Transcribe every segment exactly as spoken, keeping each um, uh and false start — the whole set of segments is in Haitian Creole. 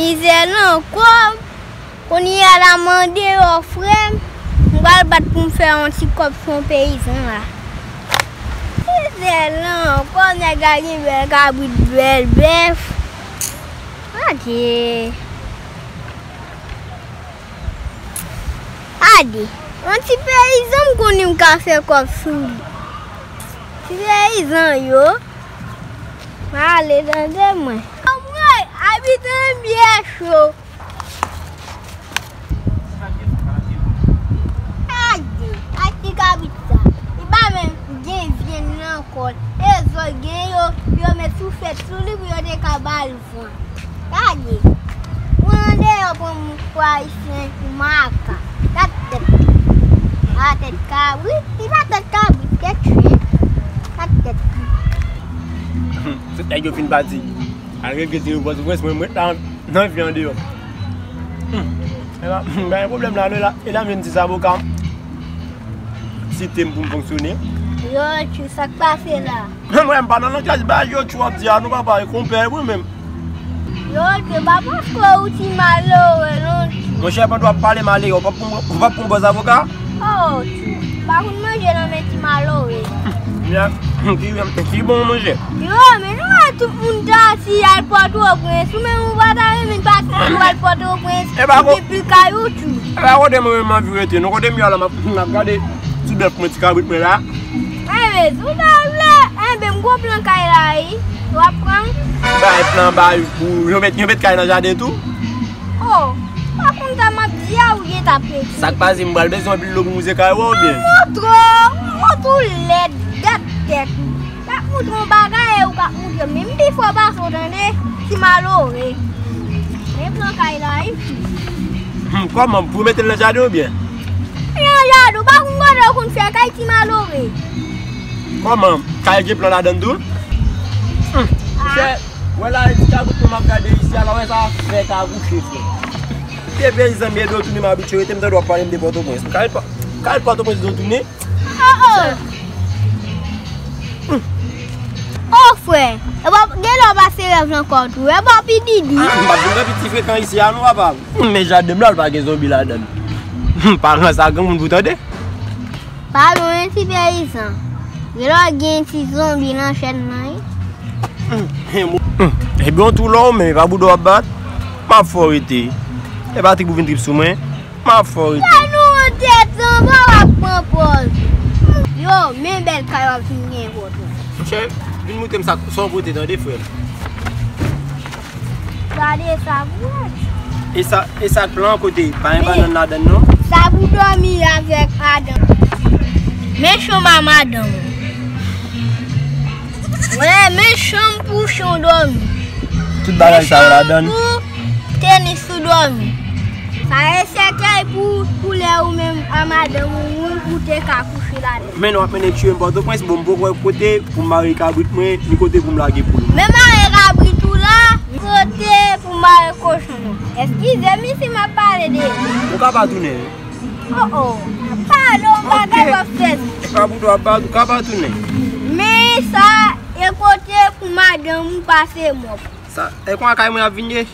Mizè lan ankò. Kounye a la m andeyò, frè m. M pral bat pou m fè yon ti kòb sou yon peyizan la. Mizè lan ankò, nèg la gen bèl kabrit, bèl bèf. Adye. Adye. Yon ti peyizan m konnen m ka fè kòb sou li. Ti peyizan yo. M ale tande mwen. Anmwey, abit an byen cho. Adye, adye kabrit sa. Li pa menm gen vyann nan kò l. E zòt gen yo, yo met sou fèt sou li pou yo te ka ba l vant. Gade, moun andeyò pran moun pou ayisyen, pou maka. Gad tèt li. A tèt kabrit, li pa tèt kabrit, tèt chen. Gad tèt li. Tout nèg yo fin pati. Al regle ti yo Pòtoprens, mwen, mwen ret la nan vi andeyò. Hmm. E la, m gen pwoblèm la, la, e la m jwenn ti zaboka. Site m pou m fonksyone. Yo, tchou, sa k pase la? Mwen, mwen, m pa nan langaj bagay yo, tchou ap di a, nou papa, e konpè, wi, menm. Yo, tchou, pa paske ou ti malere, non, tchou. Monchè, pandan w ap pale malere, ou p ap pran, ou p ap pran bòz avoka? Oh, tchou, pa konn manje nan men ti malere. Ya, ki, ki bon manje? Yo, men nou wè tout moun ta si al Pòtoprens, ou menm ou pa ta renmen pati pou al Pòtoprens, e pa ou gen pil kay ou tchou. E pa kote mwen menm m anvi rete, non, kote m ye a la, m ap, m ap gade ti bèf mwen, ti kabrit mwen la. Enben, si w ta vle, enben, m gon plan kay la, wi. W ap pran? Bay plan, bay pou yo met, yo met kay nan jaden tou. Oh, pa konn sa m ap di a, ou gen ta pedi. Sa k pase, m pral bezwen anpil dlo pou m wouze kay ou, oubyen? M ap montre w, m ap montre w lèd, gad tèt ou. M ap montre w bagay e ou p ap montre m. Men m pi fò pase w tande, ti malere. Men plan kay la, wi. Hmm, kòman, pou mete l nan jaden oubyen? Nan jaden, ou pa konn kote yo konn fè kay ti malere. Kòman, kay gen plan ladann tou? Hmm, chè, wè la, e ti kabrit mwen m ap gade isi a la, wè sa fè ka kouche, frè. Te peyizan m ye do tounen m abitye rete, m tande w ap pale m de Pòtoprens. Kay pa, kay Pòtoprens do tounen. Oh, oh. Oh, frè, e pa, gen lè w pase rèv nan kò w tou, e pa pididi. Ah, m pa t vin nan piti frekan isi a, non, papa. Men jaden m la, l pa gen zonbi ladann. Paran sa granmoun pou tande. Padon, wi, ti peyizan. Gen lè w gen ti zonbi nan chèn nan, wi. Ebyen, w tou lò w, men e pa bouda w ap bat. M ap fè w rete. E pa trip ou vin trip sou mwen. M ap fè w rete. Sa nou an tèt anba w ap pran pòz. Yo, men bèl kay w ap fin gen, poto. Monchè, vin montre m sa, sa w pote, tande, frè m. Gade sa pou wè. E sa, e sa k plan kote? Pa gen bannann ladann non? Sa pou dòmi avèk madanm. Men chanm a madanm. Wè, men chanm pou chan w dòmi. Tout bagay sa yo ladann. Men chanm pou tenis ou dòmi. Sa e sèkèy pou, pou lè ou menm a madanm ou, ou te ka kouche ladann. Men w ap mennen tchou m Pòtoprens, bon, m poko wè kote pou m mare kabrit mwen, ni kote pou m lage poul mwen. Men mare kabrit ou la, ni kote pou mare kochon an. Eskize m, isi m ap pale de. Ou ka pa tounen. Oh, oh. Pale yon bagay w ap fè. E pa pou w ap bat, ou ka pa tounen. Men sa, e kote pou madanm ou pase mòp. Sa, e kon a kay mwen ap vin ye?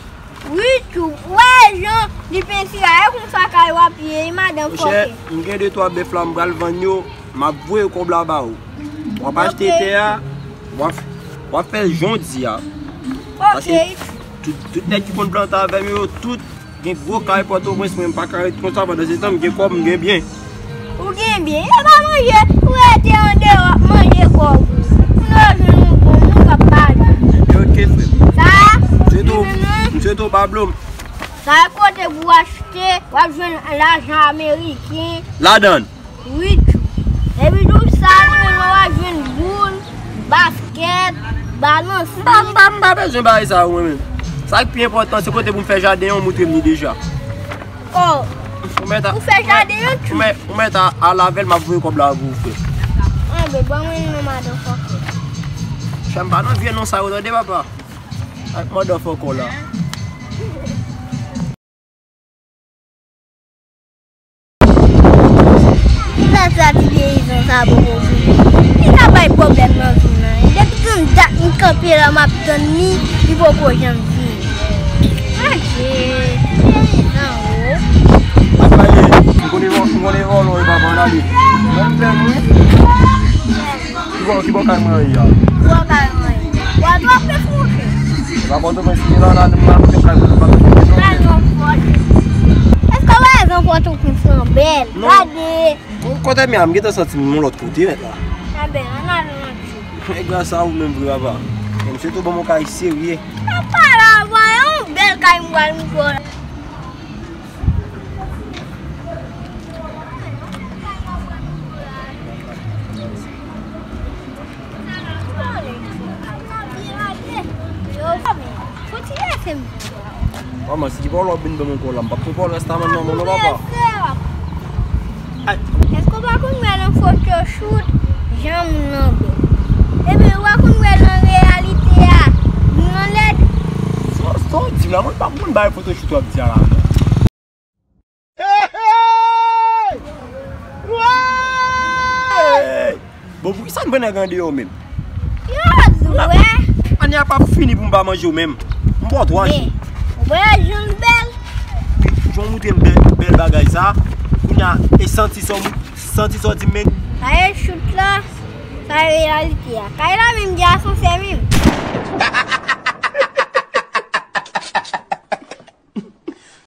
Wi, tchou. Wè jan li pentire a, e konsa kay w ap ye, madanm fòkè. Monchè, m gen de twa bèf la, m pral vann yo, m ap voye kòb la ba ou. W ap achte tè a, w ap, w ap fè jan w di a. Paske tout, tout nèg ki konn plante avè m yo, tout gen gwo kay Pòtoprens, mwen m pa ka ret konsa, pandan se tan m gen kòb, m gen byen. Ou gen byen, e pa manje, ou rete andeyò ap manje kòb ou. Moun yo jwenn yon bon moun k ap pale. Ebyen, oke, frè m. Sa, m swete w, m swete w pa blo m. Sa e kote pou w achte, w ap jwenn lajan ameriken. Ladann. Wi, tchou. Epi tou sa, nou menm w ap jwenn boul, baskèt, balansi. M pa, m pa, m pa bezwen bagay sa yo, mwen menm. Sa k pi enpòtan, se kote pou m fè jaden an, ou montre m li deja. Oh. Ou mèt a, ou fè jaden an, tchou. Ou mèt, ou mèt a, al avè l, m ap voye kòb la pou ou, frè. Anben, ban mwen non, madanm fòkè. Chè, m pa nan vye non sa yo, tande, papa. Ak madanm fòkè w la. Sa, sa ti peyizan sa poko vini. Li ka bay pwoblèm nan vi m nan. Depi tann dat m kanpe la, m ap tann li, li poko janm vini. Adje, Nan Pòtoprens li ye la, la, nou al kote kay mwen, pa kote mwen. Èske w pa wè zon Pòtoprens lan bèl? Non. Gade. Kote m ye a, m gentan santi m yon lòt kote mèt la. Anben, ann al nan ti. E gras a ou menm vre, papa. Bon, misye tou ban m yon kay serye. Papa la, voyons, yon bèl kay m pral mete w la. Manman, si pa w la w vin ban mwen kò la, m p ap pran kò la, rèsta manman, non, papa. Ay. Èske w pa konn wè nan photoshoot, jan moun nan bèl? Epi w pa konn wè nan reyalite a, moun nan lèd? Sa, sa w di m la, mwen pa konn bagay photoshoot w ap di a la, non. Hey, hey! Hey! Bon, poukisa n pran nèg andeyò menm? Yo, dwè. Ane a p ap fini pou m pa manje w menm. M ba w twa jou. Wè, jan l bèl. Wi, jan w montre m bèl, bèl bagay sa. Kounye a, e santi sa w, santi sa w di m menm. Sa e chout la, sa e reyalite a. Kay la menm gen asansè menm.